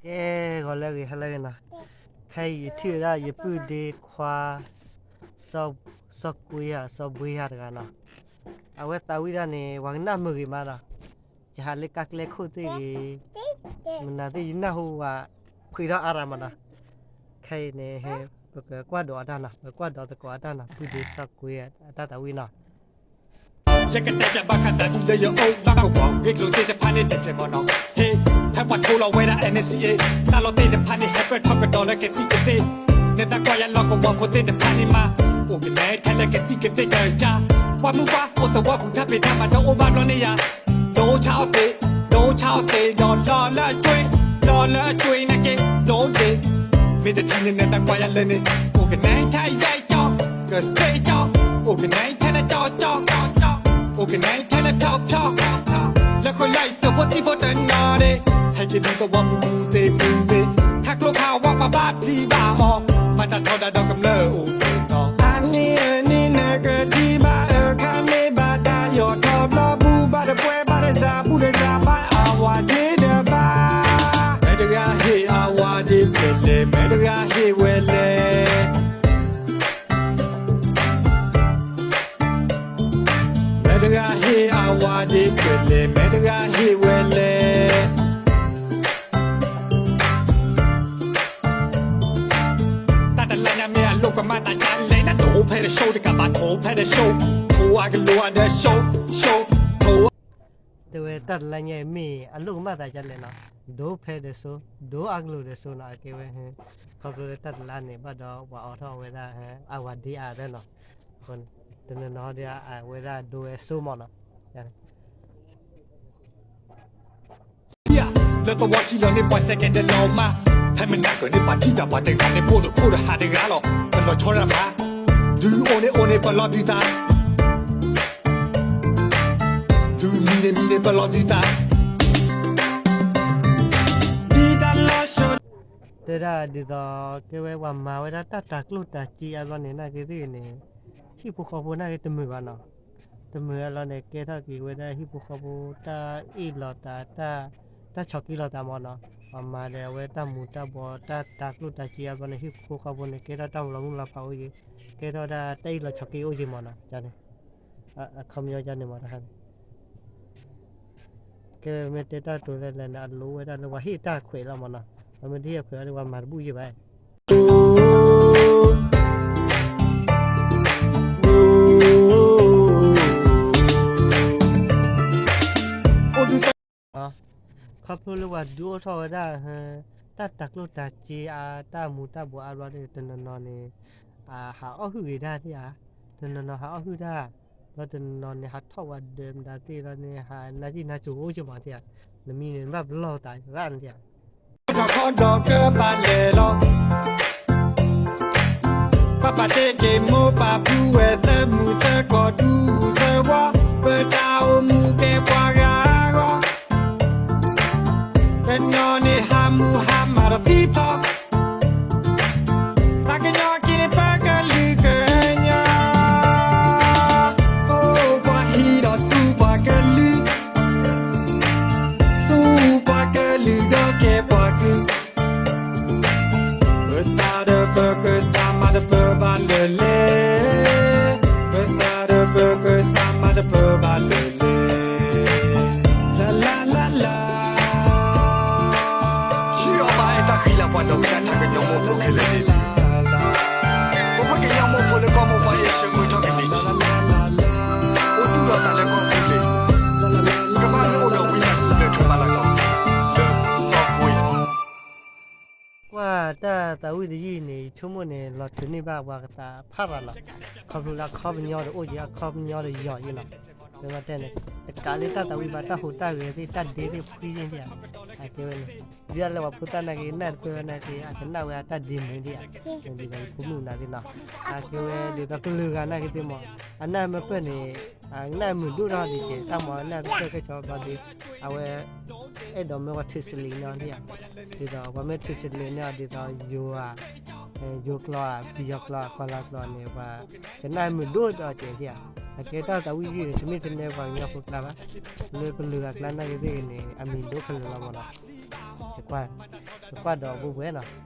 ကဲ ဂီၤလၢအဂ့ၤ ဟါလၢအဂ့ၤနီၤ, ခဲအံၤယထံၣ်ဝဲဒၣ်ယပုၢ်ဒ့ခွါ စီၤကွ့ယၤ စီၤဘှ့ယၤတဂၤနီၤ, အဝဲသးဝံၣ်ဒၣ်န့ၣ် ပှၤကနၣ်မုာ်ဂ့ၤမးနီၤ, ယဟးလၢကါကျဲခိၣ်သ့ၣ်ဂ့ၤ, မနုၤသ့ၣ်ယနၢ်ဟူဝဲ ဖှံထီၣ်အါရၤမးနီၤ, ခဲအံၤန့ၣ် ပကကွၢ်ဒိးအတၢ်နီၤ, ပကွၢ်ဒိးသကိးအတၢ်နီၤ, ပုၢ်ဒ့စီၤကွ့အတၢ်သးဝံၣ်နီၤ. ယကတဲပျးဘၣ်ဃးသးဒူလၢယအိၣ်လီၢ်ကဝီၤ ဂ့ၢ်ကျိၤသ့ၣ်တဖၣ်န့ၣ် တဲတဲမီၤနီၤ, ဟ့ၣ်, ဖဲပှၤထိလီၤဝဲဒၣ် NCA တၢ်လီၢ်သ့ၣ်တဖၣ်န့ၣ် ဟဲပၢၢ်ထီၣ်ကဒီးလၢကသံၣ်ကသ့ၣ်, နသးကွၢ်ယၤလီၢ်ကဝီၤဖိသ့ၣ်တဖၣ်န့ၣ်မး, အိၣ်ကနဲထဲလၢကသံၣ်ကသ့ၣ်တကၢ်, ပှၤမုၢ်ပှၢ်အိၣ်သဝီပူၤ တၢ်ဖံးတၢ်မၤဒီးအိၣ်ဘၣ်ဘျီန့ၣ်ယၤ, ဒိဆါအီၣ်သ့, ဒိဆါအီၣ်သ့ဒီးလီၤလၢအကွ့, လီၤလၢအကွ့နာ်က့ ဒိဒ့, မ့ၢ်တထံၣ်န့ၣ် နသးကွၢ်ယၤလၢန့ၣ်, အိၣ်ကနဲထဲယဲၢ်ကၠီ, ကသ့ၣ်ကၠီ, အိၣ်ကနဲထဲလၢကၠီကၠီ, အိၣ်ကနဲထဲလၢဖျီဖျီ, လၢဃိလၢအံၤတဖိသံၣ်ဖိတနီၤဒ့, ဟဲက့ၤဒ်သဝီပူၤမူသ့ၣ်မူသ့ၣ်, ခါကျိခါဝါပှၤဘၣ်ဖံးဘၣ်အီၣ်, မၤတၢ်ထီဒါဒီးကမျၢၢ်အိၣ်တနီၤ, အနံၤအနံၤနကဒံးဘၣ်အၢ ခါမ့ၢ်ဘၣ်တၢ်ယီၢ်ထီၣ်ဘျီ ဘူၣ်ဘၣ်တပွဲဘၣ်တစး ဘူၣ်တစးဘၣ်အဝၤဒ့တဘၣ်, မဲတဂၤဟ့ၣ်အဝၤဒ့ဖဲလဲၣ်, မဲတဂၤဟ့ၣ်ဝဲလဲၣ် မဲတဂၤဟ့ၣ်အဝၤဒ့ဖဲလဲၣ်, မဲတဂၤဟ့ၣ်ဝဲလဲၣ်. တၢ်တလါညါမ့ၢ်အလိၣ်ကမၣ်သးဒ်လဲၣ်န့ၣ် ထိဖဲတၡိတကးဘၣ် ထိဖဲတၡိ, ထိအကလိၤအဒီးၡိ, ၡိ, ထိ တဲဝဲတၢ်တလါညါအံၤမ့ၢ်အလိၣ်ကမၣ်သးဒ်လဲၣ်နီၤ, ဒိဖဲဒီးစိ, ဒိအကလိၤဒီးစိနီၤ, အကဲဝဲ ခီဖျိလၢတၢ်တလါန့ၣ် ဘၣ်ဒီးပှၤအိးထီၣ်ဝဲဒၣ် အဝၤဒ့အါသၢနီၤ, တနီၤနီၤဒီးအဝဲဒၣ်ဒိဝဲစိမးနီၤ. လၢသဝီခံလီၤန့ၢ်ပှၤစဲကဲးဒဲးလီၤမး, ဖဲမနၤကၢၤန့ၢ်ပှၤထံၣ်တၢ်ပှၤတဂၤန့ၣ် ပိၢ်တခိၣ်တဟးတဂၤလီၤ, ပလီၤဆီဒၣ်မး, ဒုးအိၣ်န့ၣ်အိၣ်န့ၣ်ပလီၤဒုးသး ဒုးမံန့ၣ်မံန့ၣ်ပလီၤဒုးသး, ဒ်တၢ်လီၤဆီ, တဲဒၣ်ဒ်သိး ကဲဝဲပှၤမၤဝဲဒၣ်တၢ်တၤကျိၣ်တၤစ့အါဘျီန့ၣ် နာ်က့သ့ၣ်ဂ့ၤန့ၣ် ဟံၣ်ဖိဃီဖိနာ်က့တမုာ်ဘၣ်နီၤ, တမုာ်အါဘျီန့ၣ် ကဲထီၣ်က့ၤဝဲဒၣ်ဟံၣ်ဖိဃီဖိတၢ်အ့ၣ်လိာ်သး တၢ်ဆီၣ်က့လိာ်သးမးနီၤ, ပှၤမၤဒီးအဝဲတၢ်မူၤတၢ်ဘှီး တၢ်တၤကျိၣ်တၤစ့အါဘျီန့ၣ် ဟံၣ်ဖိဃီဖိန့ၣ် ကဲထီၣ်တၢ်လီၤမုၢ်လီၤဖးအိၣ်က့ၤ, ကဲထီၣ်ဒၣ်တၢ်အ့ၣ်လိာ်ဆီၣ်က့အိၣ်က့ၤမးနီၤ, န့ၣ် အခီပညီန့ၣ်မးတခါန့ၣ်, ကဲမ့ၢ်တဲတၢ်တိၤလဲၣ်လဲၣ်န့ၣ် အလိၣ်ဝဲဒၣ်လၢပှၤဟ့ၣ်တၢ်ခွဲးလီၤမးနီၤ, ပှၤမ့ၢ်တဟ့ၣ်အခွဲးအီၤဒီး ပှၤမၤတဘူၣ်ယဲၢ်ဘၣ်. ခီဖျိလၢပှၤဒုးအိၣ်ထီၣ်ဝဲဒၣ် တၢ်တၤကျိၣ်တၤစ့အါ တၢ်မူၤတၢ်ဘှီးအါဘျီန့ၣ် တနီၤနီၤန့ၣ် ဟးအီၣ်ဟုၣ်ဂ့ၤဒၣ်သ့ဧါ, တနီၤနီၤဟးအီၣ်ဟုၣ်တၢ်, ဘျီတနီၤနီၤန့ၣ် ဟးထီၣ်ဝဲဒၣ်မတၤသ့ၣ်လီၤန့ၣ် ဟးနါစံၣ်နါစိၤအိၣ်က့ၤမးသ့ဧါ, နမံၤန့ၣ် နဘၣ်ပလီၢ်သးရၣ်န့ၣ်သ့ဧါ. ထီၣ်ခီဒီးကဘၣ်လဲၤလီၤ ပၢ်ပၢ်တ့ၢ်က့ၤမိၢ်ပၢ်ဖုဝဲသၢမုၢ်သၢကီၢ်ဒူသၢဝီ, ပတၢ်အိၣ်မူကဲပှၤဂၤအဂီၢ်, တနီၤန့ၣ်ဟးမူဟးမၤဒီးသံဖျီ, တၢ်ကညီက့ၤန့ၣ်ပၢကလုာ်ကညီ, အိၣ်ပှၤဟံးဒီးသူပှၤကလုာ်, သူပှၤကလုာ်ဒီးကဲပှၤကလုာ် ပသးဒီးပကစၢ်မၤတပၢဘၣ်လၢာ်လဲၣ်, ပသးဒီးပကစၢ်မၤတပၢဘၣ်လၢာ်လဲၣ်, လၢလၢလၢလၢ, ဟံးအီၤဘၣ်အဲၣ်တၢ်ဃံလၤပှၤဒီးကစၢ်တၢ်ကညီမိၢ်ဖိခဲလၢာ်န့ၣ်လီၤ. ပဝဲကညီမိၢ်ဖိလၢကီၢ်မိၢ်ပှၢ်အံၤ ဆၢမုၢ်ထီၣ်ကန့ၢ်ထံ အိၣ်သူၣ်လီၤသးလၢကီၢ်သူလ့ၤ, ကဘၣ်မ့ၢ်အိၣ်ဒီးဝံသးစူၤလၢထူမၤလၤကပီၤ, လၢစီၤကွ့ ကွၢ်တၢ်သးဝံၣ်တယုၢ်အံၤန့ၣ် ယဆိကမိၣ်န့ၣ် လီၤထုးန့ၢ်ဘၣ်ပှၤကသးဖးရၤလီၤ. ခီဖျိလၢအခီပညီဒီးအိၣ်က့ၤ အခီပညီဒီးယီၤက့ၤလီၤ. တဲမတဲန့ၣ် တကးလၢတၢ်သးဝံၣ်ဘၣ် တၢ်ဟူးတၢ်ဂဲၤသ့ၣ် တၢ်ဒ့သ့ၣ်ဖှံသ့ၣ်ဧါ, အကဲဝဲန့ၣ် ဒ်အလၢပှၤဖိသၣ်နာ်က့ နၢ်တပၢၢ်ဝဲနာ်က့ အကနၣ်ဝဲအတၢ်ဒ့မုာ်ဒံးဧါ, ဒ်သိးယဖိမုၣ်နၤသ့ၣ်နီၤ, အကဲဝဲဒ်သိးကလုာ်ဂၤနာ်က့သ့ၣ်မး အနၢ်မ့ၢ်ပၢၢ်န့ၣ် အနၢ်မုာ်ဒိၣ်ထီၣ်ဒံးကဲ တၢ်မၤအနၢ်တပၢၢ်ကဲဆီဘျီဒီး အဝဲ အဲၣ်ဒိးမ့ၢ်ပှၤထုးစလံးန့ၢ်အီၤဒံးဧါ, ဒ်သိးပှၤမ့ၢ်ထုးစလံးန့ၢ်အီၤဒ်သိးယိၤဧါ, ယိၤကျိာ်ဧါ ပယီၤကျိာ် ကီၤလၤကျိာ်န့ၣ် ပှၤကနၣ်မုာ်ဒိၣ်ထီၣ်ကဲဒံးဧါ, အကဲတၢ်သးဝံၣ်ယုၢ်န့ၣ် တမ့ၢ်ထဲန့ၣ်ပှၤကညီဖိကျါဘၣ်, လၢကလုာ်ဂၤကျါနာ်က့သ့ၣ်ဂ့ၤန့ၣ် အမံၤဒိၣ်ခဲလၢာ်လီၤမးနီၤ, ယကွၢ် ပကွၢ်ဒီးပူၤပှဲၤနီၤ.